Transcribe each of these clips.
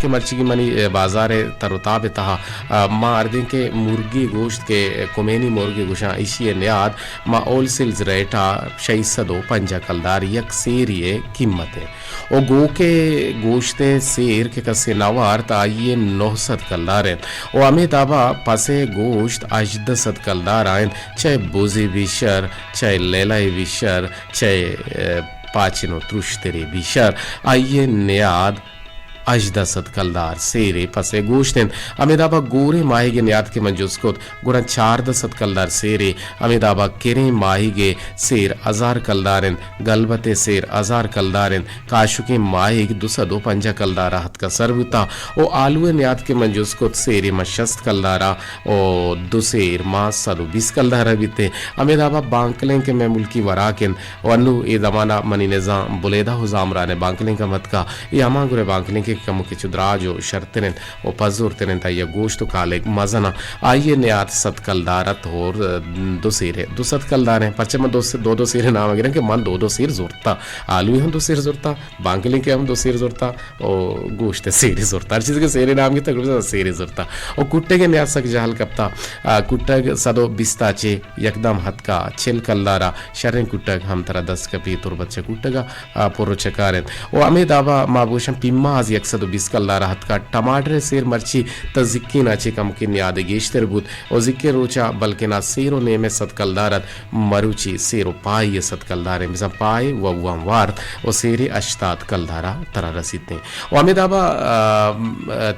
کہ مرچیگی منی، اے، بازار ءِ تر و تاب ءِ تہا، آ، ما ہردیں کہ مرگی گوشت کہ کمینی مرگی گوشاں، ایشی ءِ نیاد ما ہول سیلز ریٹ ءَ شش سد و پنجاہ کلدار یک سیری ءِ قیمت اِنت۔ و گوک ءِ گوشت ءِ سیر کہ کسے نہ وارت، آئی ءِ نو سد کلدار اِنت۔ و ہمے دابا پس ءِ گوشت ہژدہ سد کلدار ءَ اِنت، چہ بزے بی شر، چہ لیلہ بی شر، چہ، اے، پاچن و ترشترے بی شر، آئی ءِ نیاد ہژدہ سد کلدار سیرے پس ءِ گوشت اِنت۔ ہمے دابا گوریں ماہیگ ءِ نیاد کہ من جست کت، گڑا چاردہ سد کلدار سیرے، ہمے دابا کریں ماہیگ ءِ سیر ہزار کلدار اِنت، گلبت ءِ سیر ہزار کلدار اِنت، کاشکیں ماہیگ دو سد و پنجاہ کلدار ءَ اتکا سر بوتا۔ و آلو ءِ نیاد کہ من جست کت، سیرے ما شست کلدار ءَ و دو سیر ما سد و بیست کلدار ءَ بیتیں۔ ہمے دابا بانکلیں کہ مئے ملکی وراک اِنت و انو اے دمان ءَ منی نزان بلیدہ و زامران ءِ بانکلیں کم اتکا، اے ہما گورے بانکلیں کہ کمکے چو دراج و شرتر اِنت و پزورتر اِنت، آئی ءِ گوشت و کالگ مزن اَنت۔ آئی ءِ نیاد سد کلدار اَت ہور دو سیرے، دو سد کلدار اِنت۔ پرچہ من دو سے-، دو دو سیرے نام گراں کہ من دو دو سیر زرتا، آلوی ہم دو سیر زرتا، بانکلیں کہ ہم دو سیر زرتا، و گوشت ءِ سیرے زرتا۔ ہر چیز کہ سیرے نام گیتا، گڑا سیرے زرتا۔ و کٹگ ءِ نیاد سک جہل کپتا۔ آ، کٹگ سد و بیست ءَ چہ یکدم اتکا چل کلدار ءَ، شریں کٹگ ہم ترا دست کپی، تربت چہ کٹگ ءَ، آ، پر و چکار اِنت۔ و ہمے دابا ما بگوشاں پیماز یک سد و بیست کلدار ءَ اتکا، ٹماٹر ءِ سیر مرچی تا زکین ءَ چہ کمکے نیاد گیشتر بوت۔ و زکین روچا بلکنا سیر و نیمے سد کلدار اَت، مروچی سیر و پائی ءَ سد کلدار اِنت، بزاں پائی و وان وارت و سیرے ہشتاد کلدار ءَ ترا رسیتیں۔ و ہمے دابا، آ،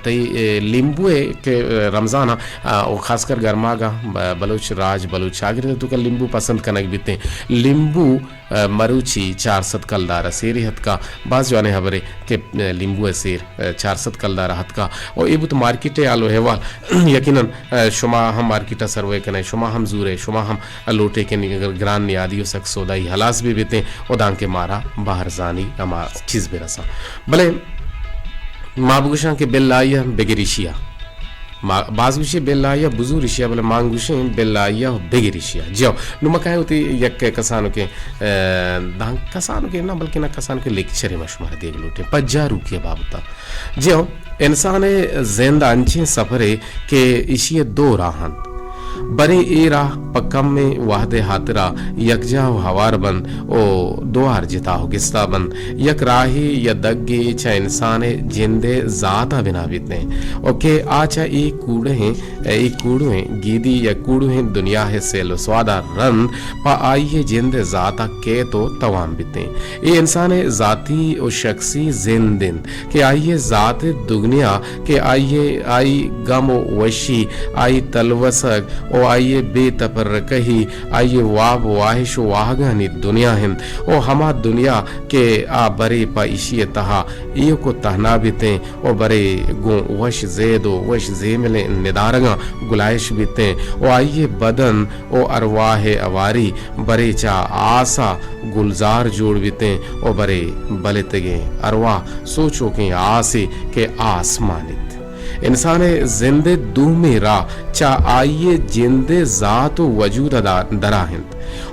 تئی، اے، لیمبو ءِ کہ، اے، رمضان ءَ، آ، و خاص کر گرماگ ءَ، ب-، بلوچ راج، بلوچ چاگرد ءِ توکا لیمبو پسند کنگ بیتیں۔ لیمبو، آ، مروچی چار سد کلدار ءَ سیرے اتکا، باز جوانیں ہبرے کہ، اے، لیمبو ءِ سیر، اے، چار سد کلدار ءَ اتکا۔ و اے بوت مارکیٹ ءِ حال و احوال۔ یقیناً، اے، شما ہم مارکیٹ ءَ سروے کنئے، شما ہم زورئے، شما ہم لوٹے کہ نی-، گران نیادی و سک سودائی ہلاس بہ بیتیں و دانکہ مارا بہرزانی ہما چیز بہ رساں۔ بلے ما بگوشاں کہ بل آئی ءَ بگر ایشی ءَ۔ ما باز گوشی بل آئی ءَ بزور ایشی ءَ، بلے ما گوشیں بل آئی ءَ بگر ایشی ءَ۔ جیو، نو ما کائیں وتی یک کسانکیں، اے، داں کسانکیں نہ، بلکہ نہ کسانکیں لیکچرے ما شمارا دیگ لوٹیں۔ پجاروکی ءِ بابت ءَ۔ جیو، انسان ءِ زند انچیں سفرے کہ ایشی ءِ دو راہ اَنت۔ برے اے راہ پہ کمیں وہد ءِ ہاترا یکجاہ و ہوار بنت و دوار جتا و گستا بنت۔ یک راہے یا دگے چہ انسان ءِ جند ءِ ذات ءَ بنا بیتیں و کہ آ چہ اے کوڑہیں، اے کوڑویں گیدی یا کوڑویں دنیا ءِ سیل و سواد ءَ رند پہ آئی ءِ جند ءِ ذات ءَ کیت و توام بیتیں۔ اے انسان ءِ ذاتی و شخصی زند اِنت۔ کہ آئی ءِ ذات ءِ دگنیا کہ آئی ءِ، آئی گم و وشی، آئی تلوسگ و آئی ءِ بے تپرکہی، آئی ءِ واب واہش و واہگانی دنیا اِنت و ہما دنیا کہ آ برے پہ ایشی ءِ تہا ایوک و تہنا بیتیں و برے گوں وش زید و وش زیملیں ندارگاں گلائش بیتیں و آئی ءِ بدن و ارواہ ءِ اواری برے چہ آس ءَ گلزار جوڑ بیتیں و برے بلتگیں ارواہ سوچوکیں آسے کہ آس مانیت۔ انسان ءِ زند ءِ دومی راہ چہ آئی ءِ جند ءِ ذات و وجود ءَ دا-، درا اِنت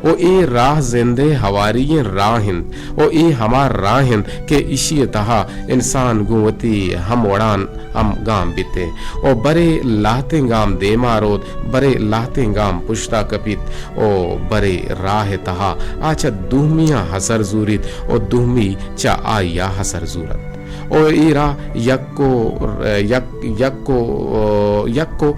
و اے راہ زند ءِ ہواری ئیں راہ اِنت و اے ہما راہ اِنت کہ ایشی ءِ تہا انسان گوں وتی ہم وڑان ہم گام بیتیں و برے لہتیں گام دیما روت، برے لہتیں گام پشتا کپیت و برے راہ ءِ تہا آ چہ دومیاں ہسر زوریت و دومی چہ آئیا ہسر زورنت۔ و اے راہ یک و، یک، یک و، یک و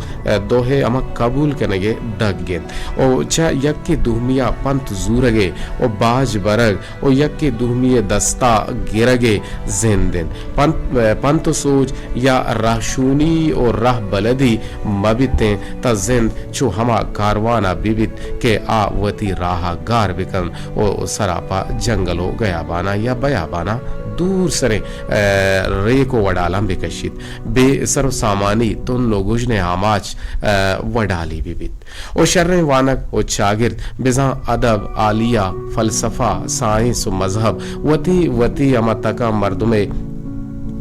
دوہے ہما قبول کنگے دگ انت و چہ یکے دومیا پنت زورگے و باج برگ و یکے دومی ء دستا گرگ ء زند انت۔ پنت، پنت و سوج یا رہشونی و رہبلدی مہ بیتیں تہ زند چو ہما کاروان ء بہ بیت کہ آ وتی راہ ء گار بہ کنت و سرا پہ جنگل و گیابان ء یا بیابان ء دور سریں، ء، ریک و وڈالاں بہ کشیت، بے سر و سامانی تن و گژن ء آماچ، ء، وڈالی بہ بیت۔ و شریں وانگ و چاگرد بزاں ادب، عالیہ، فلسفہ، سائنس و مذہب وتی وتی ہما تکاں مردم ء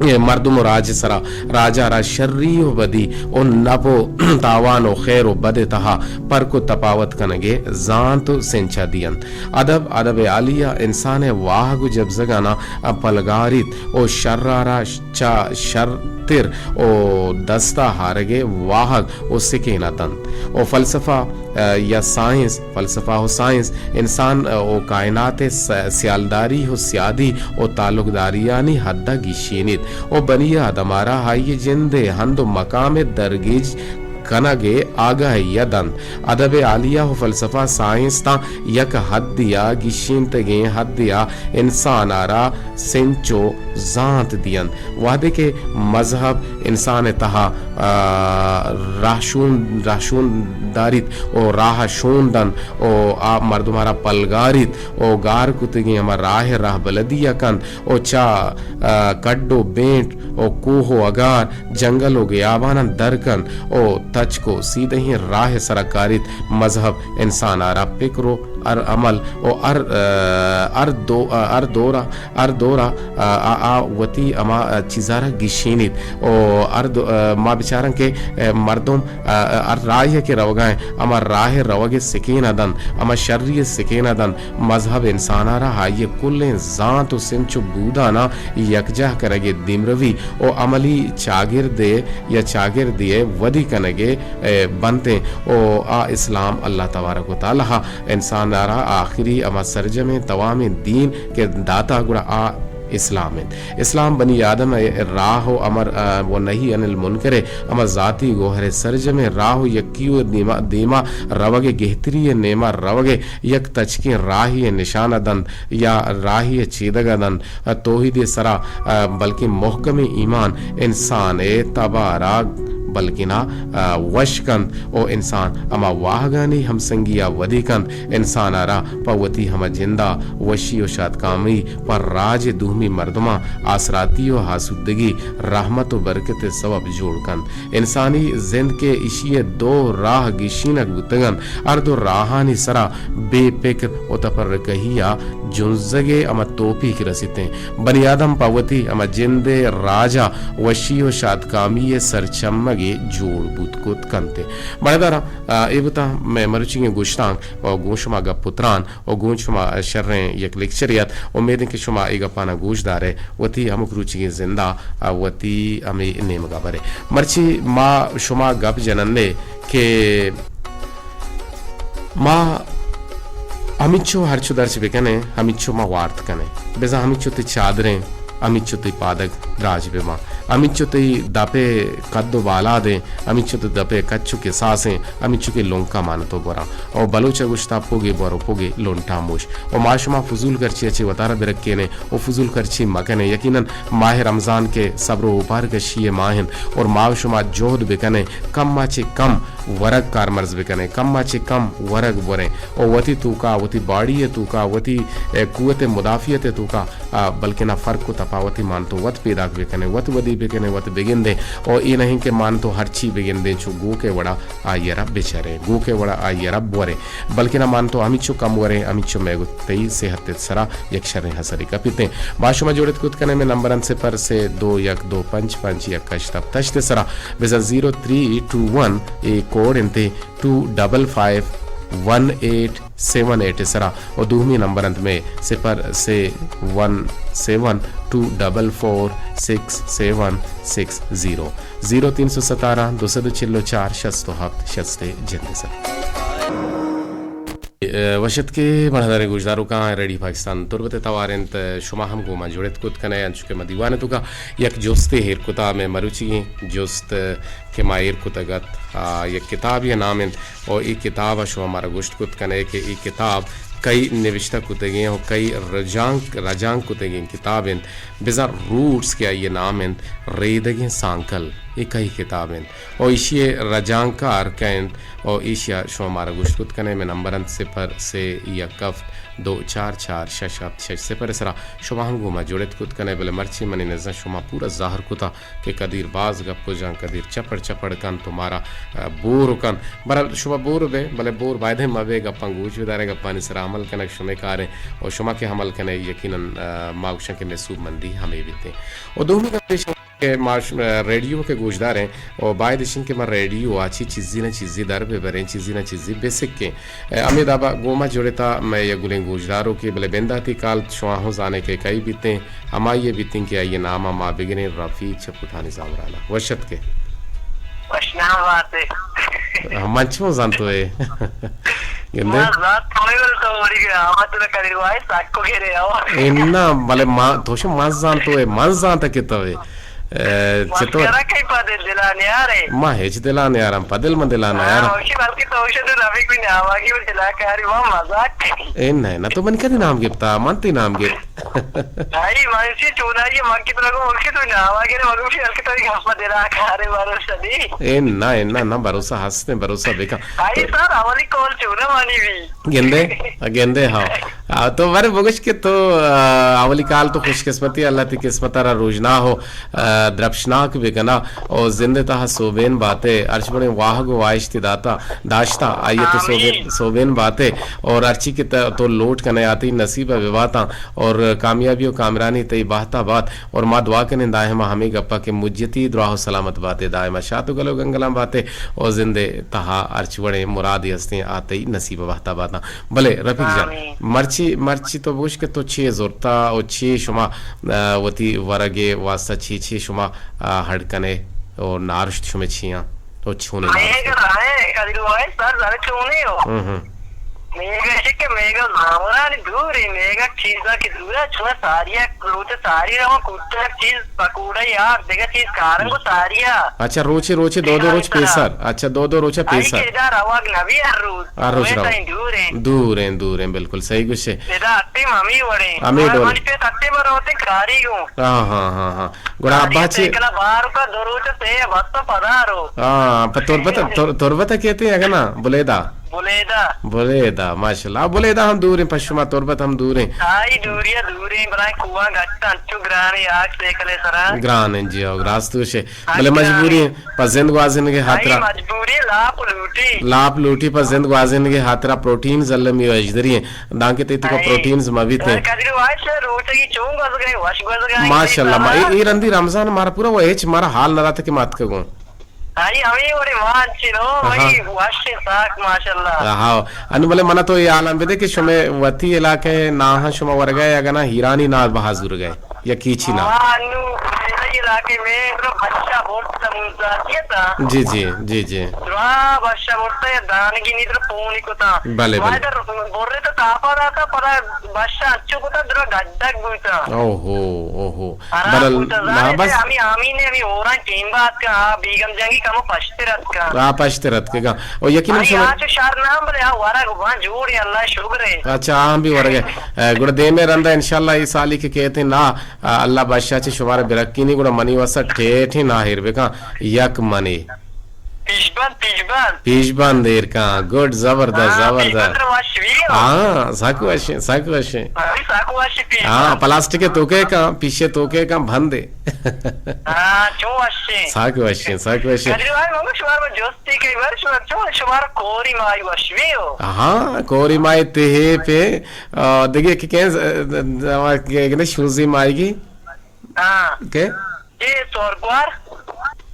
مردم و راج سرا، راجا را شری و بدی و نپ و تاوان و خیر و بد تہا پرک و تپاوت کنگے زانت و سنچا دینت۔ ادب، ادب عالیہ انسان واہگ و جبزگانا پلگاریت و شرا را چہ شرتر و دستا ہارگے واہگ و سکینا دنت۔ و فلسفہ، ء، یا سائنس، فلسفہ و سائنس انسان ء و کائنات ء س-، سیالداری و سیادی و تعلقداریانی حد ء گیشینیت و بنی آدم ء را آئی ء جند ء ہند و مقام ء درگیج کنگ ء آگاہی ء دنت۔ ادب ء عالیہ و فلسفہ سائنس تاں یک حدے ء گیشینتگیں حدے ء انسان ء را سنچو زانت دینت۔ وہدے کہ مذہب انسان ء تہا، آ، راہشون، راہشون داریت و راہ شون دنت و آ مردم ء را پلگاریت و گار کتگیں ہما راہ ء راہبلدی ء کنت و چہ، آ، کڈ و بینٹ و کوہ و اگار، جنگل و گیاباناں در کنت و تچک و سیدہیں راہ ء سرا کاریت۔ مذہب انسان ء را پکر و ہر عمل و ہر، آ، ہر دو-، آ، ہر دور ء ہر دور ء، آ، آ، آ وتی ہما، آ، چیزا را گیشینیت۔ و ہر دو-، آ، ما بچاراں کہ، آ، مردم، آ، آ، ہر راہے کہ روگا انت، ہما راہ ء روگ ء سکین ء دنت، ہما شری ء سکین ء دنت۔ مذہب انسان ء را آئی ء کلیں زانت و سنچ و بوداناں یکجاہ کنگ ء دیمروی و عملی چاگرد ء یا چاگردے ء ودی کنگ ء، آ، بنت انت۔ و آ اسلام اللہ تبارک و تعالی ء انسان ء را آخری ہما سرجمیں توامیں دین کہ داتا گڑا آ اسلام انت۔ اسلام بنی آدم ء راہ و امر، آ، و نہی عن المنکر ء ہما ذاتی گوہر ء سرجمیں راہ و یکی و دیما، دیما روگ ء گہتری ء نیما روگ ء یک تچکیں راہی ء نشان ء دنت یا راہی ء چیدگ ء دنت۔ توحید ء سرا، آ، بلکیں محکمیں ایمان انسان ء تبارا بلکنا، آ، وش کنت و انسان ہما واہگانی ہمسنگی ء ودی کنت، انسان ء را پہ وتی ہما جند ء وشی و شادکامی، پہ راج ء دومی مردماں آسراتی و آسودگی، رحمت و برکت ء سبب جوڑ کنت۔ انسانی زند کہ ایشی ء دو راہ گیشینگ بوتگ انت، ہر دو راہانی سرا بے پکر و تپرکہی ء جنزگ ء ہما توپیک رسیت انت۔ بنی آدم پہ وتی ہما جند ء راج ء وشی و شادکامی ء سرچمگ ء جوڑ بوت کت کنت۔ بڑداراں، آ، اے بوتاں مئے مروچیگیں گوشتانک و گوں شما گپ و تران و گوں شما شریں یک لیکچرے ات۔ امید انت کہ شما اے گپاناں گوش دارے، وتی ہمک روچیگیں زندا، آ، وتی ہمے نیمگا برے۔ مرچی ما شما گپ جنندے کہ ما ہمینچو ہرچ و درچ بکنیں، ہمینچو ما وارت کنیں۔ بزاں ہمینچو تئی چادریں، ہمینچو تئی پادگ دراج بباں۔ ہمینچو تئی دپ ء قد و بالادیں، ہمینچو تئی دپ ء کچ و کساسیں، ہمینچو کہ لنکا مان تو براں۔ او بلوچ ء گوشتا، پوگے بور و پوگے لنٹاموش۔ او ما شما فضول خرچی ء چہ وتارا برکینیں و فضول خرچی مکنیں۔ یقیناً ماہ رمضان کہ صبر و اوپار کشی ء ماہ انت اور ما شما جہد بکنیں، کم ء چہ کم ورگ کارمرز بکنیں، کم ء چہ کم ورگ بوریں و وتی توکا، وتی باڈی ء توکا، وتی، اے، قوت مدافعت ء توکا، آ، بلکنا فرق و تپاوتی مان تو وت پیداک بکنیں، وت ودی بکنیں، وت بگندیں۔ او اے نہ انت کہ مان تو ہرچی بگندیں، چو گوک ء وڑا آئی ء را بچریں، گوک ء وڑا آئی ء را بوریں، بلکنا مان تو ہمینچو کم وریں، ہمینچو مئے گوں تئی صحت ء سرا یک شریں اثرے کپیت انت۔ ما شما جوڑت کت کنیں، مئے نمبر انت صفر سے دو یک دو پنچ پنچ یک ہشت ہپت ہشت ء سرا، بزاں زیرو تھری ٹو ون اے کوڈ انت، two double five one eight seven eight ء سرا، و دومی نمبر انت مئے صفر سے one seven two double four six seven six zero, zero تین سو ستارہ دو سد و چل و چار شست و ہپت شست ء جند ء سرا۔ اے، وش اتک کہ بہادریں گوشداروکاں، ریڈیو پاکستان تربت ء توار انت، شما ہم گوں ما جوڑت کت کنئے، انچو کہ ما دیوان ء توکا یک جستے ایر کتا، مئے مروچیگیں جست کہ ما ایر کتگ ات، آ، یک کتابے ء نام انت، و اے کتاب ء شما مارا گوشت کت کنئے کہ اے کتاب کئی نوشتہ کتگیں و کئی رجانک، رجانک کتگیں کتاب انت، بزاں روٹس کہ آئی ء نام انت، ریدگیں سانکل، اے کئی کتاب انت؟ و ایشی ء رجانکار کئے انت؟ و ایشی ء شما مارا گوشت کت کنئے، مئے نمبر انت صفر سے یک ہفت دو چار چار شش ہفت شش صفر ءِ سرا شما ہم گوں ما جڑت کت کن ئے، بلے مرچی منی نزاں شما پورا ظاہر کتا کہ قدیر باز گپ جان، قدیر چپڑ چپڑ کنت و مارا، آ، بور کنت۔ بہرحال شما بور بے، بلے بور بائدیں مہ بے، گپاں گوش بداریں، گپانی سرا عمل کنگ شمے کاریں و شما کہ عمل کن ئے یقیناً، آ، ما گوشاں کہ مئے سوبمندی ہمے بیتیں۔ و دومی گپ ایش کہ ما ش-، ریڈیو کہ گوشداریں و باید اش انت کہ ما ریڈیو ءَ چی چیزی نہ چیزی در بہ بریں، چیزی نہ چیزی بہ سکیں۔ ہمے دابا گوں ما جڑتا مئے یک گلیں گوشداروکے، بلے بنداتی کال شما ہوں زانے کہ کئی بیتیں، ہمائی بیتیں کہ آئی نام ءَ ما بگریں رفیق چہ پٹھانی زامران ءَ۔ وش اتکے۔ وشنام باتے۔ من چون زانتو اے؟ گندے؟ ما زانت تو اے، بل تو وڑی گیا، ما ترا کدی وای ساکو گرے او۔ اے نہ، بلے ما، تو شو من زانتو اے، من زانتا کہ تو اے۔ اے، چطور؟ مسخرہ کئی پا دل دلا نیارے۔ ما ہچ دلا نیارم، پا دل من دلا نیارم۔ ہاں، اوشی بلکہ تو اوشی تو رفیق بھی نیاواگی و دلا کاری، ما مزاق۔ اے نہ، نہ، تو من کدی نام گپتا، من تی نام گپت۔ بھائی، من سی چونائی، من کی تو لگو، من کی تو نیاواگی، من گوشی بلکہ تو گپ ما دلا کاری، بھروسہ دی۔ اے نہ، اے نہ، نہ، بھروسہ ہستیں، بھروسہ بکن۔ بھائی سر، اولی کال چونا مانی بھی۔ گندے؟ گندے، ہاں۔ آ، تو بارے بگوش کہ تو، آ، اولی کال تو خوش قسمتی، اللہ تی قسمت را روژنا ہو، آ، درپشناک بکنا او زند تہا سوبین باتے، ہرچ بڑیں واہگ و واہشتی داتا، داشتا، آئی تو سوبین، آمین۔ سوبین باتے اور ہرچی کہ ت-، تو لوٹ کنے آتی نصیب بباتاں اور کامیابی و کامرانی تئی بہتا بات اور ما دعا کنیں دائما ہمیں گپا کہ مجتی دراہ و سلامت باتے، دائما شات و گل و گنگلاں باتے او زندے تہا ہرچ وڑیں مرادے ہستیں آ تئی نصیب بہتا باتاں۔ بلے رفیق جان، آمین۔ مرچی، مرچی تو بگوش کہ تو چے زرتا و چے شما، آ، وتی ورگ ءِ واسطہ چے چے شما، آ، ہڈ کنے و نارشت شمے چیاں و چونیں نارشت؟ میگا رائے، کدی روائے سر زرے چونے ہو۔ ہم ہم۔ میگا شکے میگا زامرانی دور ہے، میگا چیزا کی دور ہے، چون ساری ہے، روچ ساری رہا، کتا چیز پکوڑا یار، دیگا چیز کارن کو ساری ہے۔ اچھا، روچے، روچے دو دو روچ پیسر۔ اچھا، دو دو روچ پیسر۔ آئی کہ ادا روگ نبی ہر روز۔ ہر روز روگ۔ دور ہیں۔ دور ہیں، دور ہیں، بالکل صحیح گوشے۔ ادا اتے مامی وڑے۔ ہمیں ڈول۔ منی پہ تتے بروتے کاری گوں۔ ہاں، ہاں، ہاں، ہاں۔ گڑا کاری ابا چی؟ سائیکل بار کا دو روچ سے بس تو پدارو۔ ہاں، پہ تربت، تر-، تربت کہتے ہیں اگنا، بلیدہ۔ بلیدہ۔ بلیدہ، ماشاءاللہ۔ آ، بلیدہ ہم دور ہیں، پشما تربت ہم دور ہیں۔ آئی دوریا دور ہیں، بلائیں کوہاں گٹا انچو گران ہے، آگ سائیکل سرا۔ گران ہیں جی، ہو، راست گوشے۔ بلے مجبوری ہیں، پہ زند گوازینگ ءِ ہاترا۔ آئی مجبوری لاپ لوٹی۔ لاپ لوٹی پہ زند گوازینگ ءِ ہاترا پروٹینز المی و اجدری ہیں۔ دانکہ تئی توکا آئی۔ پروٹینز مہ بیت ہیں۔ کدی واش روچگی چون گوزگئے، وش گوزگئے۔ ماشاءاللہ، ما اے، اے رندی رمضان مارا پورا وہ ہچ مارا حال نہ داتا کہ ما اتکگوں۔ آئی ہمیں وڑے مان چنو، آہا۔ وہی وش ساک ماشاءاللہ۔ آہا۔ انو بلے منا تو اے حالاں بدے کہ شمے وتی علاقہ ءِ ناہاں شما ورگئے اگنا ہیرانی ناہ بہا زورگئے۔ یا کیچی نا؟ ہاں، انو میرے علاقے میں درو بچہ بہت سمجھدار کیا تھا۔ جی، جی، جی، جی۔ درا بچہ بولتا یا دانگی نی درو پونی کو تھا۔ بلے، بلے۔ ادھر بورے تو تاپا رہا تھا، پر بچہ اچھو کو تھا، درو گڈک بوتا۔ اوہو، اوہو۔ خراب بلے، بوتا، نا، ظاہر ہے، بس۔ ہمیں آمین نے ہمیں اوران ٹیم بات کا، ہاں، بیگم جنگی کمو پشت رت کا۔ ہاں، پشت رت کے گا۔ او یقیناً ہمیں شما آج شہر نام بلے، ہاں، ورگ بھان جوڑ ہے، اللہ شکر ہے۔ اچھا، ہاں، بھی ورگ ہے۔ اے، گڑا دیمے رندا انشاءاللہ اے سالی کہ کہتے نا، آ، اللہ بادشاہ چہ شمارا برکینی گڑا منی واسطہ ٹیٹھیں ناہیر بکن یک منی۔ پیشبند، پیشبند۔ پیشبند ایر کن، گڈ، زبردست، ہاں، زبردست۔ پیشبند وش بھی ہو۔ ہاں، سک وشیں، سک وشیں۔ ہاں، سک وش پیشبند۔ ہاں، پلاسٹک توکے کن، پیشے توکے کن، بندے۔ ہاں، چو وشیں۔ سک وشیں، سک وشیں۔ کدی بھائی، مگو شمار میں جوستی کئی بار شمار، چو شمار کوری مائی وش بھی ہو۔ ہاں، کوری مائی تہے پہ، آ، دیگه کہ کہیں، آ، آ، آ، کہ شوزی مائی گی۔ ہاں۔ کہ؟ اے سورگوار۔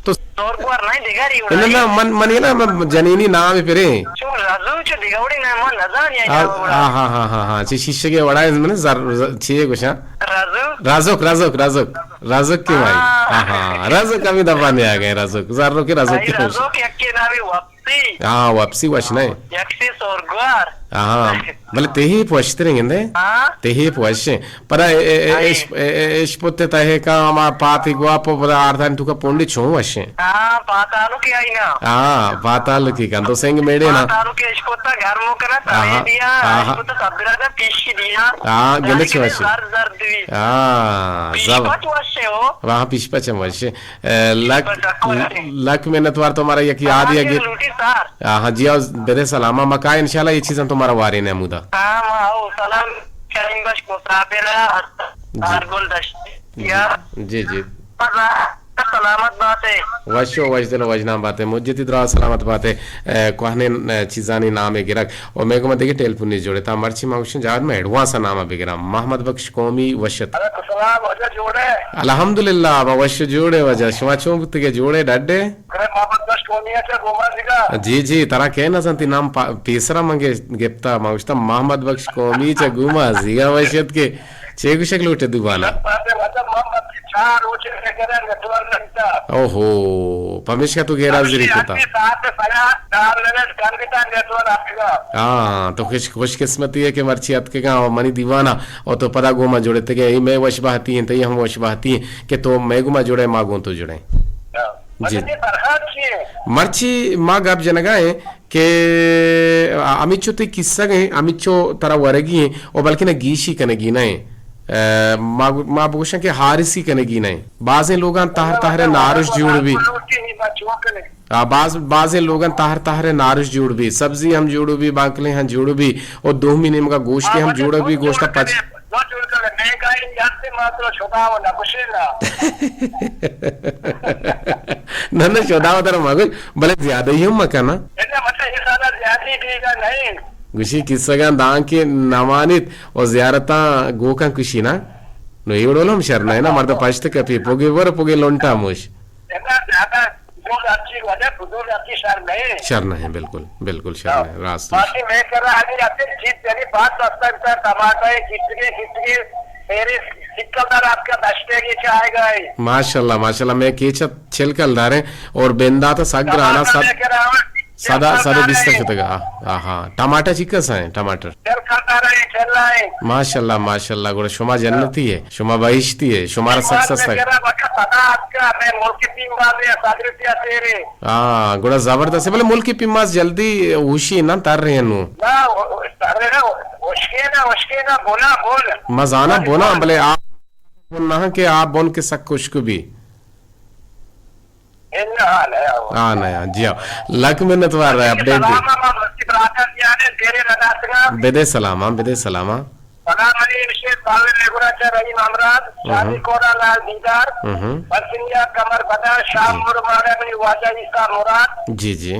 تو سورگوار نہیں، دگری نہ، اڑائی۔ نہ، من، من یہ نا، من جنینی نام پرے۔ چو رازو چو دگوڑی نہ، من نزان یا آ، جاو اڑا۔ آ، ہاں، ہاں، ہاں، ہاں، چی شیشگے وڑا ہے، من زر، زر، چی گوشاں؟ رازو۔ رازوک، رازوک، رازوک۔ رازوک کی مائی۔ ہاں۔ ہاں، ہاں، رازوک ہمیں دفعہ نہیں آ گئے، رازوک۔ زر رو کے رازوک آئی کی رازوک۔ یک کے نامی وپسی۔ ہاں، وپسی وش نہیں۔ یک سے سورگوار۔ ہاں، بلے تہی پوشتریں گندے؟ ہاں۔ تہی پوشیں۔ پدا اے، اے، اے، آئی۔ اش-، اے، اے، اشپت تہے کا ہما پاتی گواپ و پدا آردانی توکا پونڈی چون وشیں۔ ہاں، پاتالو کی آئی نا۔ ہاں، پاتالو کی کن تو سنگ میڑے نا۔ پاتالو کی اشپت گرم کنا، آہا، تاوی دیا، آہا۔ اشپت سبرا دا پیشی دیا۔ ہاں، گندے چون وشیں۔ زر زر دوی۔ ہاں، پیش زب-، پچ وشے ہو۔ وہاں پیش پچ ہم وشیں۔ اے، لک، پیش پچ وشے۔ لک منت وار تو ہمارا یک یاد سلام یا گی۔ لوٹی سار۔ ہاں، جی، آؤ، بدے سلام۔ ما کا انشاءاللہ یہ چیزاں تو ہمارا وارے نے مودا۔ ہاں، ما آؤ، سلام۔ بخش مسافر ءَ ہست، جی۔ ہارگل دشتی ءَ۔ جی، جی۔ پدا سلامت باتے۔ وش و وش دل و وش نام باتے۔ مجتی درا سلامت باتے۔ اے، کوہنیں، اے، چیزانی نام ءَ گرگ۔ و مئے گوما دگہ ٹیلیفونی جوڑ اِت۔ مرچی ما گوشیں جہد میں ایڈوانس ءَ نام ءَ بگراں۔ محمد بخش قومی وش ات۔ وعلیکم السلام، واجہ جوڑ ئے؟ الحمدللہ، ما وش جوڑ ایں واجہ۔ شما چون بوتگ ئے؟ جوڑ ئے، ڈڈ ئے؟ ارے محمد بخش قومی ءَ چہ گومازیگ ءَ۔ جی، جی، ترا کئے نہ زانتی نام پا-، پیسرا من گے-، گپتا، من گوشتا محمد بخش قومی چہ گومازیگ ءَ وش ات کہ چے گوشگ لوٹ ئے دوبانا؟ بس، بس، مطلب، محمد بخش چار روچ ءَ گرا نیٹورک نہ بیتا۔ اوہو، پمیشکا تو گیرا زیری کتا۔ ساعت سیا ڈال لگا، کم بیتا نیٹورک آتکگا۔ ہاں، تو خوش، خوش قسمتی ئے کہ مرچی اتکگا و منی دیوانا و تو پدا گوما جوڑتگے۔ اے مئے وش بہتی ایں، تئی ہم وش بہتی ایں کہ تو مئے گوما جوڑ ئے، ما گوں تو جوڑ ایں۔ ہاں۔ جی۔ مطلب، اے فرہاد چی ایں؟ مرچی ما گپ جنگا ایں کہ ہمینچو تئی کسگ ایں، ہمینچو ترا ورگی ایں، و بلکن گیشی کنگی نہ ایں۔ اے، ما، ما بگوشاں کہ ہارسی کنگی نہ ایں۔ بازیں لوگاں تہر تہر نارش جوڑ بی۔ آ، باز، بازیں لوگاں تہر تہر نارش جوڑ بی، سبزی ہم جوڑ بی، بانکلیں ہم جوڑ بی، و دومی نیمگا گوشتے ہم جوڑ بی، گوشتا پچ۔ نہ، نہ، شدا و ترا مگوش، بلے زیادہ ہی ہم مکن، ہاں۔ گوشی کسگاں دانکہ نمانیت و زیارتاں گوکاں کشی نا۔ نو اے وڑول ہم شر نہ ایں نا، مرد پشت کپی، پوگے ور، پوگے لنٹا موش۔ زیادہ فضول ہرچی وجہ، فضول ہرچی شر نہ ایں۔ شر نہ ایں، بالکل، بالکل شر نہ ایں، راست۔ باقی مئے کرا ہمے اتیں چیز یعنی بات سستا بیتا، ٹماٹر ایں، کتگے، کتگے، میرے سکل دار آپ کا دشتے کی چاہے گا ایں۔ ماشاءاللہ، ماشاءاللہ، مئے کیچ ءَ چل کلدار ایں اور بندات ءَ سک گران ایں، ٹماٹر صد، مئے کرا صد، صد بیست شتگا۔ ہاں، ہاں، ٹماٹر چکس ایں، ٹماٹر؟ چل کلدار ایں، چل ایں۔ ماشاءاللہ، ماشاءاللہ، گڑا شما جنتی ئے۔ شما بہشتی ئے، شمارا سک سستا ایں۔ ہاں، گڑا زبردست ایں، بلے ملکی پیماز جلدی ہوشی نہ تر رہے نو۔ ما زاناں بونا، بلے آپ بن نہ کہ آپ بن کہ سک خشک بی۔ ہاں، نیا، جی ہاں۔ لک منت وار رہے اپڈیٹ دی۔ بدے سلام، ہاں، بدے سلام، ہاں۔ سلام علی بشیر، باوے میگورا چہ رحیم ہمراز، شادی کوڑا لال دیدار، ہم۔ پسنیا قمر بدر، شاہ مور ماڑا منی واجہ عیسیٰ مراد۔ جی، جی۔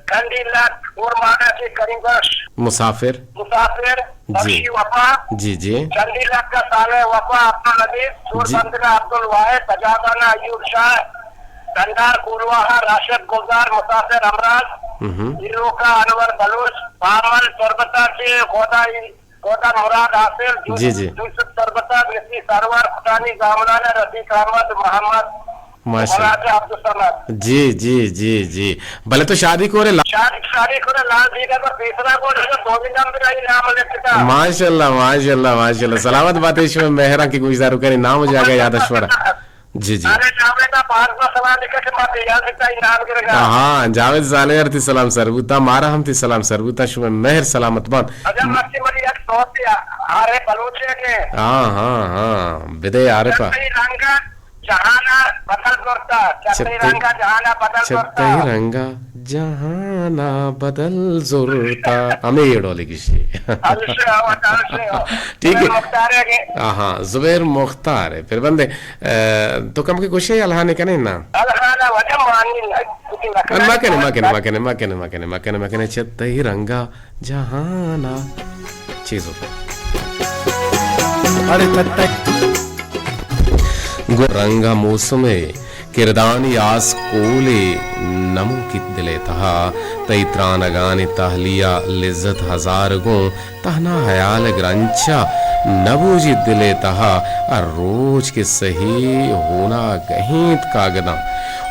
کنڈی لک، مور ماڑا چہ کریم بخش۔ مسافر۔ مسافر، جی۔ بخشی وفا۔ جی، جی۔ چنڈی لک کا صالح وفا، عبدالعزیز، سور جی۔ بندگا عبدالواحد، سجادانہ ایوب شاہ، ڈنڈار کولواہ، راشد گلزار، مسافر ہمراز، ہم۔ ایروکا انور بلوچ، بامل تربتا چہ گودا گودا مراد حاصل، جی، جی۔ یوسف تربتا، مصری سرور، کٹانی زامران، رفیق احمد، محمد، ماشاءاللہ۔ مراجہ عبدالصمد۔ جی، جی، جی، جی۔ بلے تو شادی کورے لا- شادی، شادی کورے لال دیدہ پر پیسرا کو جو دو دن ہم بھی نام لکھتا۔ ماشاءاللہ، ماشاءاللہ، ماشاءاللہ۔ سلامت باتے شما مہراں کہ گوشداروکانی نام و جاگہ یاد اشورا۔ جی، جی۔ ارے جاوید ءَ باز ما سلام لکھا کہ ما تیار بیتا انعام گرگا۔ ہاں، جاوید زالے ار تئی سلام سر بوتا، مارا ہم تئی سلام سر بوتا، شما مہر سلامت بان۔ اگر مرچی منی یک صوتے آرے بلوچے کہ۔ ہاں، ہاں، ہاں، بدے عارفا۔ چہ تئی رنگا جہانا بدل زرتا، چہ تئی رنگا جہانا بدل زرتا۔ چہ تئی رنگا جہانا بدل زرتا۔ ہمے اے ڈولے گشی۔ ٹھیک ہے۔ ہاں، ہاں، زبیر مختار ہے۔ پھر بندے، اے، تو کم کے گوشے الہانے کنے نا؟ الہانا وجہ مانی نہ، کچھ نہ کنے۔ ما کنے، ما کنے، ما کنے، ما کنے، ما کنے، ما کنے، ما کنے، چہ تئی رنگا جہانا چیزو۔ اڑے تتک۔ گوں رنگ ء موسم ء کردانی آس کولے نموکیت دل ء تہا، تئی ترانگانی تہلی ء لذت ہزار گوں تہنا ہیال ء گرنچ ء نہ بوجیت دل ء تہا۔ ہر روچ کہ سہی ہون ء گہینت کاگداں،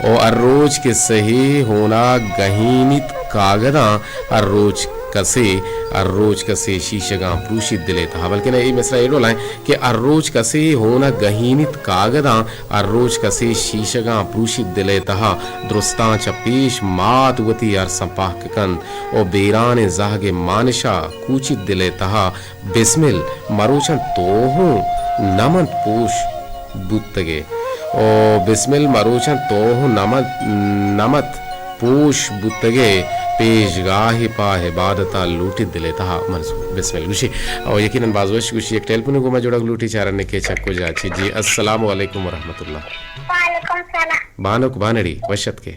او ہر روچ کہ سہی ہون ء گہینیت کاگداں، ہر روچ کسے، ہر روچ کسے شیشگاں پروشیت دل ء تہا۔ بلکن اے مصرع اے ڈول ء کہ ہر روچ کسے ہون ء گہینیت کاگداں، ہر روچ کسے شیشگاں پروشیت دل ء تہا۔ درستاں چہ پیش مات وتی ارساں پہک کنت و بیرانیں زہگ ء مانشا کوچیت دل ء تہا۔ بسمل مروچاں تو ہوں نمنت پوش بوتگے۔ او بسمل مروچاں تو ہوں نمت، نمت پوش بوتگے پیشگاہی پہ عبادتا لوٹی دلے تہا منظور۔ بسم اللہ گوشی۔ او یقیناً باز وش گوشی، یک ٹیلیفون گوما جوڑگ لوٹی، چارنے کہ چکو جا چی۔ جی، السلام علیکم ورحمۃ اللہ۔ وعلیکم السلام۔ بانک بانڑی وشت کے؟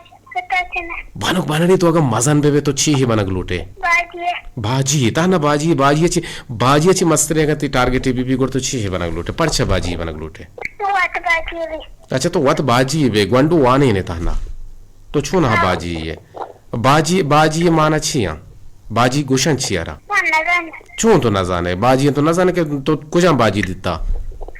بانک بانڑی تو اگاں مزن بے بے تو چی ہی بنگ لوٹے؟ باجی۔ باجی، تہنا باجی، باجی چی، باجی چی مسترے اگاں تی ٹارگٹ بی بی گڑ تو چی ہی بنگ لوٹے؟ پرچا باجی بنگ لوٹے؟ وت باجی بی۔ اچھا، تو وت باجی بے، گونڈو وانے نے تہنا۔ تو چون ہا باجی ئے؟ باجی، باجی مانا چی ہاں؟ باجی گوشن چی ارا؟ من نزاناں۔ چون تو نزانے؟ باجی تو نزانے کہ تو کجا باجی دیتا؟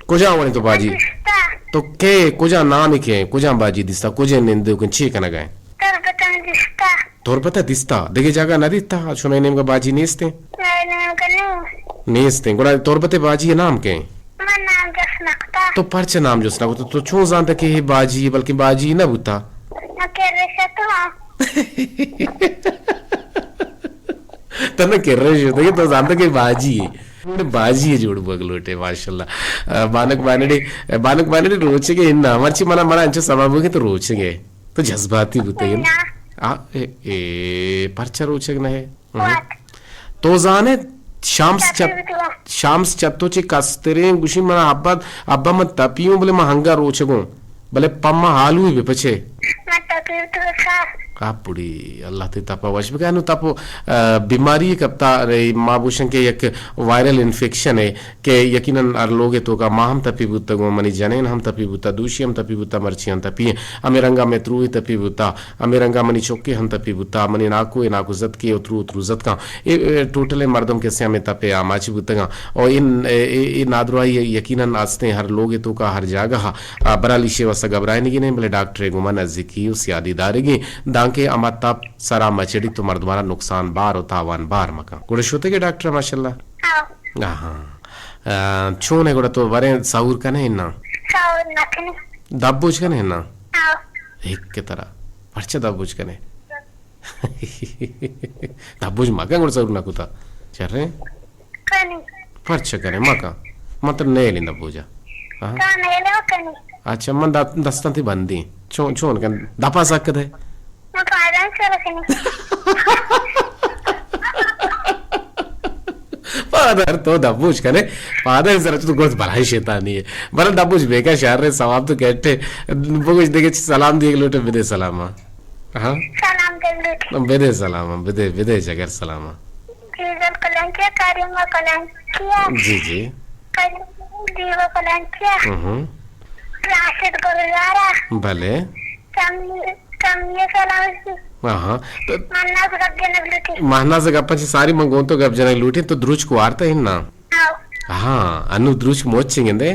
کجا وڑیں تو باجی؟ دیستا۔ تو کے، کجا نام کے، کجا باجی دیستا، کجا نندو کن چی کنگا ہے؟ تربتاں دیستا۔ تربتا دیستا؟ دگہ جگہ نہ دیتا؟ شمے نیمگا باجی نیستے؟ مئے نیمگا نو۔ نیستے۔ گڑا تربتے باجی نام کے؟ من نام جست نہ کتا۔ تو پرچہ نام جست نہ کتا؟ تو چون زانتا کہ اے باجی ئے، بلکہ باجی نہ بوتا؟ من کرّ شتو ہاں۔ تنا کرّ شتو کہ تو زانتا کہ باجی ئے۔ باجی ئے جوڑ بوگ لوٹے، ماشاءاللہ۔ آ، بانک بانڑی، بانک بانڑی روچگے انا، مرچی منا، منا انچو سما بو کہ تو روچگے۔ تو جذباتی بوتے۔ نا۔ آ، اے، اے، پرچہ روچگ نہ ہے؟ ہم۔ وت۔ تو زانے شامس چت-، تپی بوتگاں۔ شامس چتو چے کستریں گوشی، من ابا، ابا من تپیوں، بلے من ہنگا روچگوں، بلے پما حالوی بے پچے۔ من تپی بوتگاں۔ آ پڑی، اللہ تی تپا وش بکا۔ نو تپو، آ، بیماری کپتا رے، ما بوشن کہ یک وائرل انفیکشن ہے کہ یقیناً ہر لوگے توکا ما ہم تپی بوتگوں، منی جنین ہم تپی بوتا، دوشی ہم تپی بوتا، مرچی ہم تپی، ہمے رنگا مئے تروی تپی بوتا۔ ہمے رنگا منی چکے ہم تپی بوتا، منی ناکو ء ناکو زتکے اترو اترو زتکاں۔ اے، اے ٹوٹل ء مردم کسے ہمے تپ ء آماچ بوتگاں۔ او ان، اے، اے، اے نادراہی یقیناً استیں ہر لوگ ء توکا ہر جاگہ ء، آ، برالی شے واسطہ گھبرائینگی نہیں، بلے ڈاکٹر ء گوما نزیکی و سیادی دارگی، دانکہ ہما تپ سرا مچڑی تو مردمانا نقصان بار و تاوان بار مکن۔ گڑا شتگے ڈاکٹر ماشاءاللہ؟ ہاں۔ آہاں۔ آ، چون ہے گڑا تو بریں سحور کنے انا؟ سحور نہ کنی۔ دبوج کنے انا؟ ہاں۔ ہک ترا۔ پرچہ دبوج کنے؟ دبوج مکن گڑا سحور نہ کتا۔ چرے؟ کنی۔ پرچہ کنے مکن۔ من تر نیلیں دبوجا۔ ہاں۔ تو نیلے کنی۔ اچھا، من دا-، دستاں تی بندی۔ چون، چون کن؟ دپا سک دے۔ من پادان سر کنی۔ پادر تو دبوج کنے، پادر سر تو گوشت بلائی شیطانی ہے۔ بلے دبوج بیکا شر ء ثواب تو کٹے۔ بگوش دگہ چی سلام دیگ لوٹے، بدے سلام۔ ہاں؟ سلام دیگ لوٹے۔ بدے سلام، بدے، بدے جگر سلام۔ جیزل کلانچیا، کریمہ کلانچیا۔ جی، جی۔ کل-، دیوہ کلانچیا۔ ہم۔ راشد گلزارا۔ بلے۔ سمی-، سمیہ سلامتی۔ ہاں، ہاں۔ تو مہناز گپ جنگ لوٹی۔ مہناز گپ چی ساری من گون تو گپ جنگ لوٹی، تو دروچ کو وارتا ہن نا؟ ہاں۔ ہاں، انو دروچ موچ چنگندے؟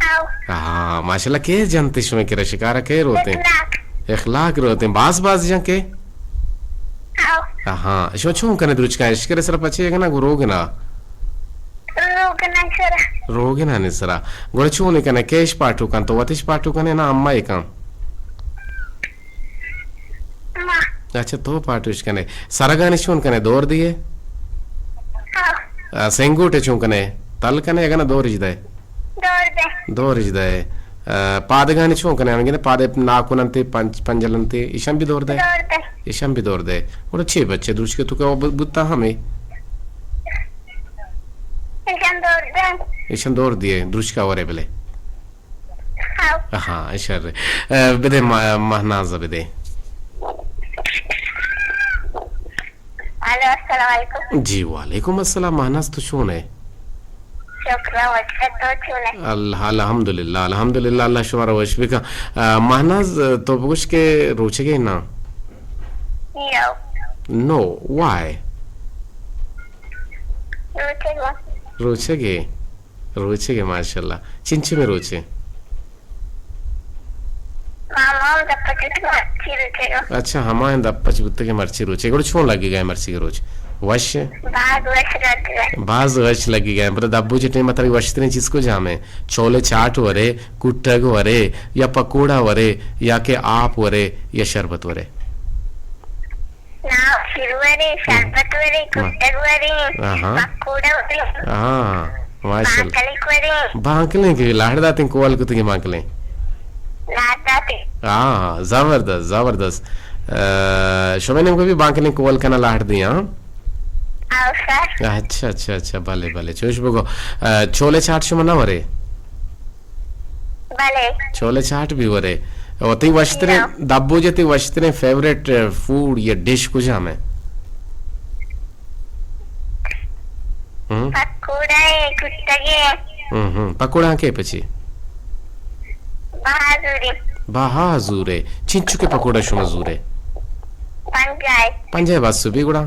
ہاں۔ ہاں، ماشاءاللہ، کے جنتے شمے کرا شکارا کے روتے؟ اخلاق۔ اخلاق روتے، باز باز جن کے؟ ہاں۔ ہاں، شما چون کنے دروچ کا اشکر سر پچے گنا گو روگنا؟ روگنا سر۔ روگنا نے سرا۔ گوڑا چون کنے، کیش پاٹو کن، تو وتش پاٹو کنے نا اما کن؟ ما۔ اچھا، تو پاٹوش کنے۔ سرگانی چون کنے، دور دیے؟ ہاں۔ آ، سنگوٹے چون کنے؟ تل کنے اگنا دورج دے؟ دور دے۔ دورج دے۔ آ، پادگانی چون کنے؟ ہمیں گندے پادے ناکننتے، پنج-، پنجلنتے، ایشان بھی دور دے؟ دور دے۔ ایشان بھی دور دے۔ اور اچھے بچے، دروچ کے تو کیا ب-، بوتا ہمیں؟ ایشان دور دے۔ ایشان دور دیے، دروچ کا ورے بلے۔ ہاں۔ ہاں، شر۔ اے، بدے ما-، مہناز بدے۔ الو، السلام علیکم۔ جی، وعلیکم السلام۔ مہناز تو چون ہے؟ شکر، وش تو چون ہے؟ اللہ، الحمدللہ، الحمدللہ، اللہ شمارا وش بکا۔ آ، مہناز، تو بگوش کے روچگے نا؟ یو۔ نو، وائی؟ روچگے۔ روچگے؟ روچگے، ماشاءاللہ۔ چنچو میں روچے؟ ماما، ہم دپ پچ بوتگ مرچی روچے گا۔ اچھا، ہما ہیں دپ پچ بوتگ مرچی روچے۔ گڑا چون لگی گئے مرچی کے روچ؟ وش؟ باز وش لگی گئے۔ باز وش لگی گئے۔ پدا دبوج ٹیم تری وش ترین چیز کو جامے؟ چولے چاٹ ورے، کٹگ ورے، یا پکوڑا ورے، یا کہ آپ ورے، یا شربت ورے؟ نا، شیر ورے، شربت ورے، ہاں۔ کٹگ ورے، آہا۔ پکوڑا ورے۔ ہاں، ماشاءاللہ۔ بانکلک ورے۔ بانکلیں کہ لاڑ داتیں، کول کتگیں بانکلیں۔ لاڑ داتیں۔ ہاں، زبردست، زبردست۔ ء، شمئے نیمگ ء بھی بانکیں کول کناں لاٹ دیاں۔ آؤ سر۔ اچھا، اچھا، اچھا، بلے، بلے، چوش بگو۔ ء، چولے چاٹ شما نہ ورے؟ بلے۔ چولے چاٹ بھی ورے۔ و تئی وشتریں، یا۔ دبوجے تئی وشتریں فیوریٹ، ء، فوڈ یا ڈش کجام ہے؟ ہم؟ پکوڑا ہے، کٹگے۔ ہم، ہم۔ پکوڑا کے پچی؟ بہا زورے۔ بہا زورے۔ چنچو کے پکوڑا شما زورے؟ پنجاہ۔ پنجاہ بس بی گڑا؟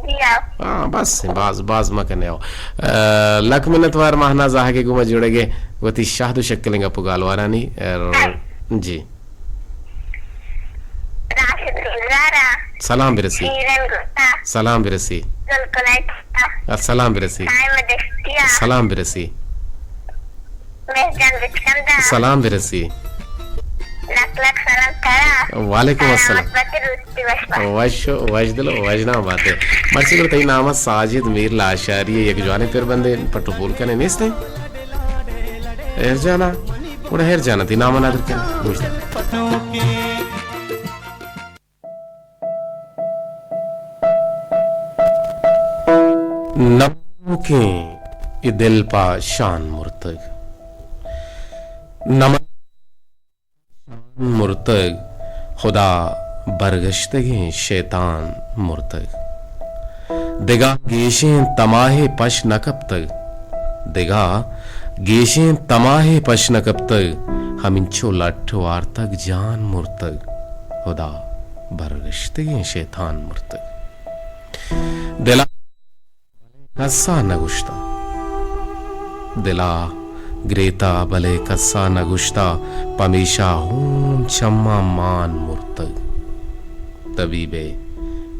جی ہاں۔ ہاں، بس، باز، باز مکنے ہو۔ ء، لک منت وار مہناز آہگے گوما جوڑگے، وتی شہد و شکلیں گپ و گالوارانی، ء، جی۔ راشد گلزارا۔ سلام برسی۔ شیرین گپتا۔ سلام برسی۔ گلکلائے گپتا۔ سلام برسی۔ قائم دشتیا۔ سلام برسی۔ مہرجان بچکندہ۔ سلام برسی۔ لک لک سلام ترا۔ وعلیکم السلام۔ سلامت بات، روچ تئی وش بات۔ وش، وش دل، وش نام باتے۔ مرسی گڑا تئی نام ساجد میر لاشاری، یک جوانیں پر بندے پٹ و پول کنے نیست ہیں؟ ہیر جانا، گڑا ہیر جانا تئی نام نادر کنے۔ گوش دے۔ نمکیں اے دل پہ شان مرتگ۔ نمک مرتگ، خدا برگشتگیں شیطان مرتگ۔ دگہ گیشیں تماہے پش نہ کپتگ۔ دگہ گیشیں تماہے پش نہ کپتگ۔ ہمینچو لٹ وارتگ جان مرتگ۔ خدا برگشتگیں شیطان مرتگ۔ دلا کسا نہ گوشتا۔ دلا گریتا بلے کسا نہ گوشتا، پمیشا ہون چماں مان مرتگ۔ طبیبے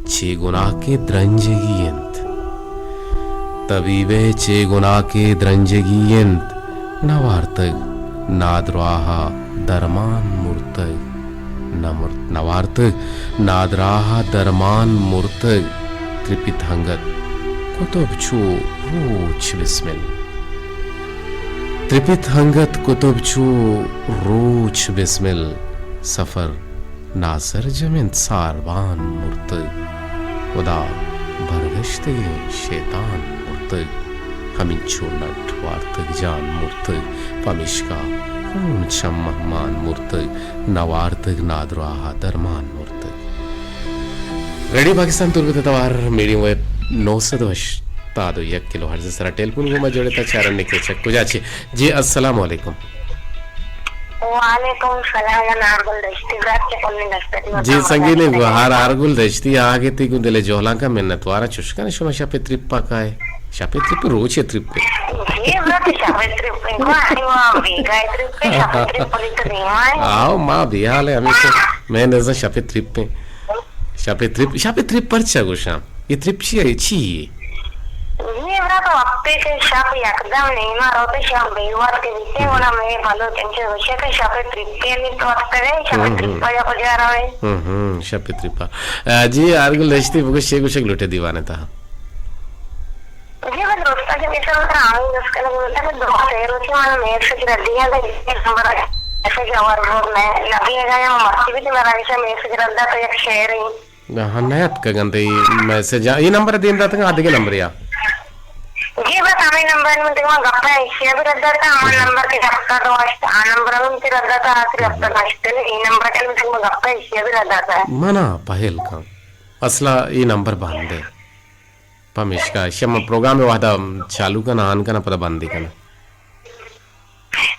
چے گناہ کہ درنجگی انت۔ طبیبے چے گناہ کہ درنجگی انت، نہ وارتگ نادراہا درمان مرتگ۔ نہ مرت، نہ وارتگ نادراہا درمان مرتگ۔ ترپت ہنگت کتب چو روچ بسمل۔ ترپت ہنگت کتب چو روچ بسمل۔ سفر ناسرجم انت ساربان مرتگ۔ خدا برگشتگیں شیطان مرتگ۔ ہمینچو لٹ وارتگ جان مرتگ۔ پمیشکا ہون چماں مان مرتگ۔ نہ وارتگ نادراہا درمان مرتگ۔ ریڈیو پاکستان تربت ءِ توار میڈیم ویو نو سد و ہشتاد و یک کلو ہرٹز ءِ سرا ٹیلیفون گوما جوڑ ات، چاران نے کچک کجا چے۔ جی، السلام علیکم۔ وعلیکم السلام، من آرگل دشتی برات چہ پلیں دشتی۔ جی، سنگین گوہار آرگل دشتی، آگے تی گوں دل جہلانکا منتواراں۔ چوش کن شما شپ ترپا کائے؟ شپ ترپ روچ ترپ؟ جی، برات شپ ترپ کو آنی ما بیگاہ ترپ، شپ ترپ پلی تو نہیں آئے۔ آؤ، ما بیحال ہے ہمیشہ، میں نزا شپ ترپ۔ شپ ترپ، شپ ترپ پرچا گوشاں؟ اے ترپ چی اے؟ چی اے؟ اے برات وقتے کہ شپ یکدم نیما روتے، شپ بے وقت بیتے، ونا میں بلوچ انچے گوشے کہ شپ ترپے نہیں تو وقت ہے، شپ ہم، ہم۔ ترپا یا کجا روے۔ ہم، ہم، شپ ترپا۔ آ، جی، آرگل دشتی بگوش، چے گوشگ لوٹے دیوانے تہا؟ جی، بس دوستا کہ میسا بتا، ہمیں دوست کا لگتا کہ دو سے روچی من میسج رد دیا، تو یہ نمبر ہے۔ ایسے کہ اور وہ میں نبی ہے، یا مرتی بھی تھی، میرا ایسا میسج رد دا تو یک شعر ہی۔ ہاں، نیاتکگ انت اے میسج ءَ۔ اے نمبر ءَ دیم داتگ آ دگہ نمبرے ءَ؟ جی، بس ہمے نمبر ءَ من تئی گپا ایشی ءَ بھی رد داتا، ہما نمبر کہ ہفتاد و ہشت، آ نمبر ءَ بھی من تئی رد داتا، آخری ہفتاد و ہشت، اے نمبر ءَ کہ من تئی گپا ایشی ءَ بھی رد داتا۔ منا پہل کن۔ اصلا اے نمبر بند ہے۔ پمیشکا شما پروگرام وہدا چالو کن، آن کن، پدا بندی کن۔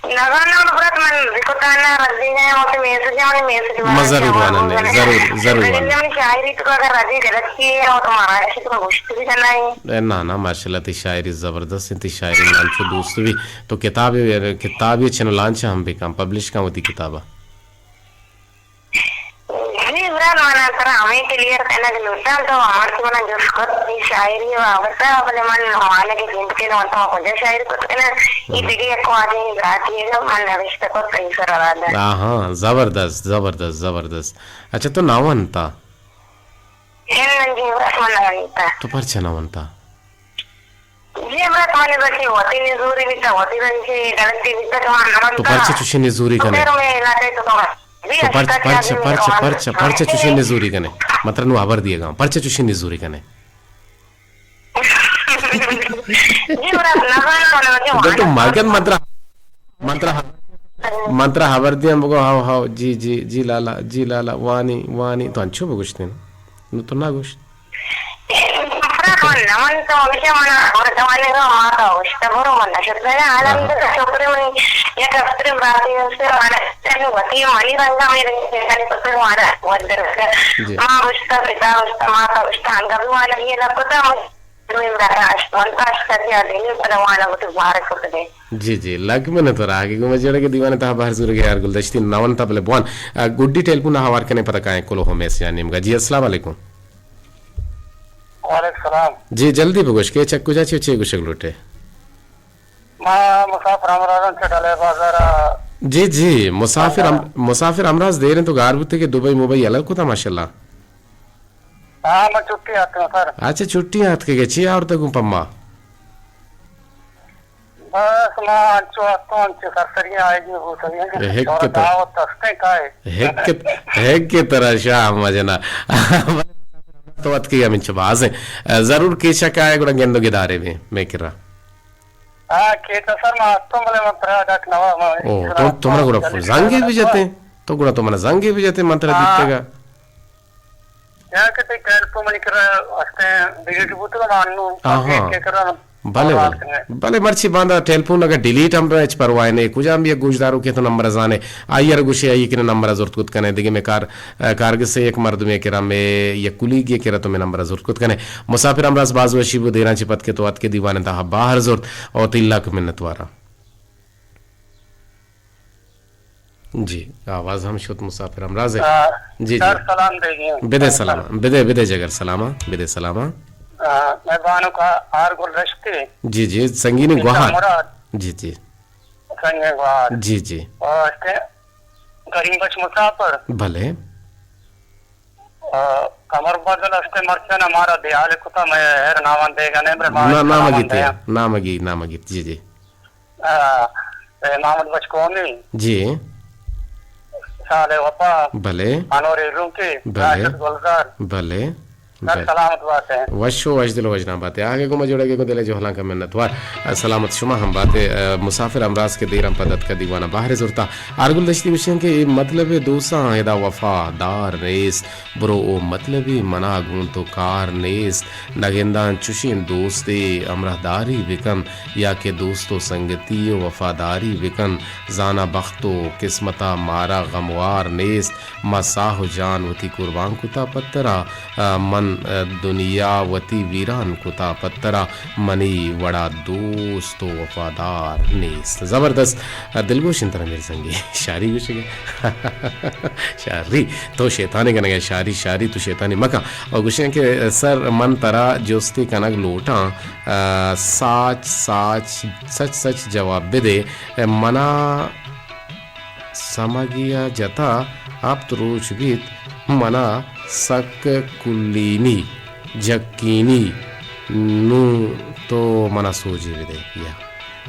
نہ، نہ، برات من ریکوتانا ردی گئے، وقت میسج ہے، منی میسج ما ضرور وانن، ضرور، ضرور وانن۔ منی شاعری تو اگر ردی غلط کی ہے، تو مارا ایسی تو گوشت بھی کرنا ہے۔ اے، نہ، نہ، ماشاءاللہ، تئی شاعری زبردست انت، تئی شاعری نام چو دوست بھی۔ تو کتاب، کتابی چنو لانچ ہم بکن، پبلش کن وتی کتابا۔ جی برات، من ترا ہمے کلیئر کنگ لوٹاں، تو ہمر کہ منا جست کت، اے شاعری بابت ءَ، بلے من وانگ ءِ جند کہ نہ تو کجا شاعری کت کناں، اے دگہ یک واجہ براتی ءَ من نوشتہ کت، تئی سر ءَ دات۔ ہاں، ہاں، زبردست، زبردست، زبردست۔ اچھا، تو نہ ونتا؟ جی، من جی برات، من نہ ونتا۔ تو پرچا نہ ونتا؟ جی، برات، منی بچی وتی نزوری بیتا، وتی رنجی غلطی بیتا کہ من نہ تو منتا۔ پرچا چوشیں نزوری تو کنے؟ خیر، میں علاقے تو تو تو پرچ، پرچ، پرچ، پرچ، پرچ چوشیں نزوری کنے؟ من ترا نوں ہبر دیگاں، پرچ چوشیں نزوری کنے؟ جی، مراد، نہ زاناں، تو مگن من ترا، من ترا، من ترا ہبر دیاں، بگو، ہاو، ہاو، جی، جی، جی لالا، جی لالا، وانی، وانی، تو انچو بگوشتیں۔ نوں تو نہ گوشت۔ نفرت من نہ من تو ہمیشہ من ہر زمانے کا ماتا گوشت، برو من نہ شت۔ حالا ہاں، ہاں۔ شکر من یک ہفتے براتی سے، وتی منی رنگا میرے پتر مارا ودر۔ جی۔ ماں گوشت، پتا گوشت، ماتا گوشت، انگا بھی وانا یہ لگتا۔ جی، جی، لک منت وار۔ آگے گوں ما جڑگ ءِ دیوان ءِ تہا بہر زورگ ءَ یار گلدشتی نون تا بلے بوان۔ آ، گڈی ٹیلیفون ءَ ہوار کنیں، پدا کائیں کلوہ ءُ میسجانی نیمگا۔ جی، السلام علیکم۔ وعلیکم السلام۔ جی، جلدی بگوش کہ چک کجا چے، چے گوشگ لوٹے؟ ما مسافر ہمراز آں چہ ڈلے بازار ءَ۔ جی، جی، مسافر ہم-، مسافر ہمراز دیر انت تو گار بوتے کہ دبئی مبئی الگ کتا ماشاءاللہ۔ ہاں، من چھٹی آتکاں سر۔ اچھا، چھٹی آتکگے، چی آورتگ گوں پما؟ بس ما انچو آتکاں، انچو سرسری آئیگی بوتگیں۔ ہک اور تو، دعوت ہستیں کائے؟ ہک، ہک ترا شاہ مجنا۔ تو اتکگے ہمینچو بازیں۔ ضرور کیچا کائے گڑا گند و گدارے بیں، میں کرا۔ ہاں، کیچا سر ما آتکاں بلے من ترا ڈاک نوا، ما او، تو، تو منا گڑا زنگے بجتے، تو گڑا تو منا زنگے بجتے، من ترا ہاں۔ دیتگا۔ یا کہ تئی ٹیلیفون منی کرا ہستیں، ڈیلیٹ بوتگ، ما انوں آہاں۔ چیک کرا۔ بلے، بلے۔ بلے مرچی باندا ٹیلیفون اگاں ڈیلیٹ ہم بہ، ہچ پرواہ نے، کجام بھی یک گوشداروکے تو نمبر زانے، آئی ءَ را گوشے، آئی کہ نمبر زرت کت کنے، دگہ میں کار، کارگس یک مردمے کرا، میں یک کلیگے کرا تو میں نمبر زرت کت کنے۔ مسافر ہمراز باز وشی بو، دیراں چہ پد کہ تو اتکے دیوان ءِ تہا بہر زرت، او تئی لک منت وارا۔ جی، آواز ہم شت مسافر ہمراز ءِ۔ آ، جی، جی۔ سر سلام دے گی۔ بدے سلام، بدے، بدے جگر سلام، بدے سلام۔ آ، میں بانک آر گل رشتے۔ جی، جی، سنگینی گوہار۔ مراد۔ جی، جی۔ سنگینی گوہار۔ جی، جی۔ اور کریم بخش مسافر۔ بلے۔ آ، کمر بدل ہستے مرچاں ہمارا دیال کتا، میں ہر نامان دے گا نہیں، نہ، نامگیت، نامگیت، جی، جی۔ آ، اے، محمد بخش قومی۔ جی۔ صالح وفا۔ بلے۔ انور ایلونکی۔ بلے۔ راشد گلزار۔ بلے۔ سر بلے۔ سلامت بات ہیں۔ وش و وش دل و وش نام بات ہے۔ آگے گوں ما جڑے گے گوں دل جوہلاں کا منت وار۔ سلامت شما ہم بات ہے۔ مسافر ہمراز کے دیراں پد اتکا دیوانہ بہر زرتا۔ آر گل دشتی گوشیں کہ اے مطلب دوستاں ادا وفادار نیست۔ برو او مطلبی منا گوں تو کار نیست۔ نگنداں چشیں دوستے ہمراہداری بکن، یا کہ دوست و سنگتی و وفاداری بکن۔ زاناں بخت و قسمتا مارا غموار نیست۔ ما ساہ و جان وتی قربان کتا پترا، من دنیا وتی ویران کتا پترا۔ منی وڑا دوست و وفادار نیست۔ زبردست۔ دلگوش انت ترا میر سنگی۔ شاری گوشگے۔ شاری، تو شیطانی کنگے، شاری، شاری، تو شیطانی مکن۔ اور گوشیں کہ سر، من ترا جستی کنگ لوٹاں، آ، ساچ، ساچ، سچ، سچ جواب بدے۔ منا سمگیا جتا ہپت روچ بیت، منا سک کلینی، جکینی، نوں تو منا سوجے بدے۔ یا۔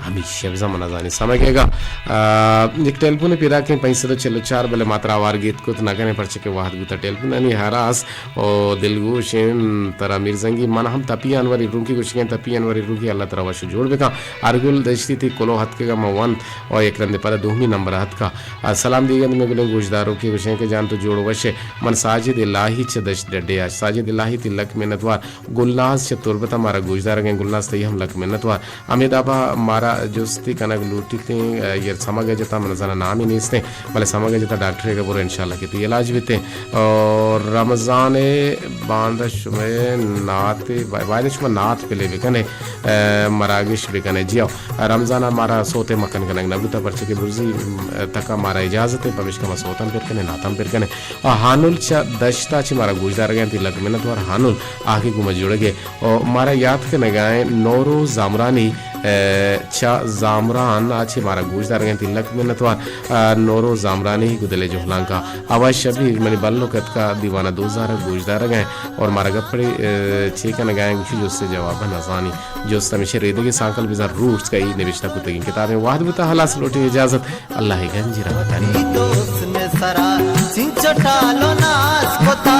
ہمیشہ بزاں من نزانی سمگے گا۔ آ، یک ٹیلیفون پیداکیں پنچ سد و چل و چار، بلے ما ترا ہوار گیت کت نہ کنیں، پرچہ کہ وہد بوتا ٹیلیفونانی ہراس۔ او دلگوش ایں ترا میر زنگی، من ہم تپی انوری رونکی گوشگیں، تپی انوری رونکی، اللہ ترا وش و جوڑ بکن۔ ارگل دشتی تی کلو ہتکگا من ونت او یک رندے پدا دومی نمبر ہتکا۔ آ، سلام دیگا میں گلیں گوشداروں کے گوشیں کہ جان تو جوڑ وشے۔ من ساجد الہی چہ دشت ڈڈے آ۔ ساجد الہی تی لک منت وار۔ گلناز چہ تربت ء مارا گوشدارگیں۔ گلناز تئی ہم لک منت وار۔ ہمے دابا مارا جستی کنگ لوٹیتیں، اے، یر سمگ ء جتا من زاناں نامے نیستیں، بلے سمگ ء جتا ڈاکٹرے ء برو انشاءاللہ کہ تئی علاج بیتیں۔ اور رمضان ء باندا شمئے نعت ء با-، باید شما نعت پلے بکنے، اے، مراگش بکنے۔ جی ہو، رمضان ء مارا سوتے مکن کنگ نہ بوتا، پرچہ کہ برزی، ام، تکا مارا اجازت ہے، پمیشکا ما سوتم پر کنے، نعتم پر کنے۔ آ، ہانل چہ دشتا چہ مارا گوشدارگا انت، لک منت وار ہانل، آ کہ گوں ما جڑگے۔ او مارا یات کنگا ایں نورو زامرانی، اے، چہ زامران آ چہ مارا گوشدارگا انت، لک منت وار، آ، نورو زامرانی گدلے جہلانکا۔ آواز شبیر منی بلو کتکا دیوانہ دوزارا گوشدارگا ایں اور مارا گپڑے، اے، چے کنگا ایں گوشی جستے جواب نزانی۔ جست ہمیشہ ریدگی سانکل بزاں روٹس کا ای نوشتہ کتگیں کتابیں۔ وہد بوتا ہلاس لوٹی اجازت۔ اللہ گنج رحمتانی۔ سرا سینچ ٹالو ناز کتا،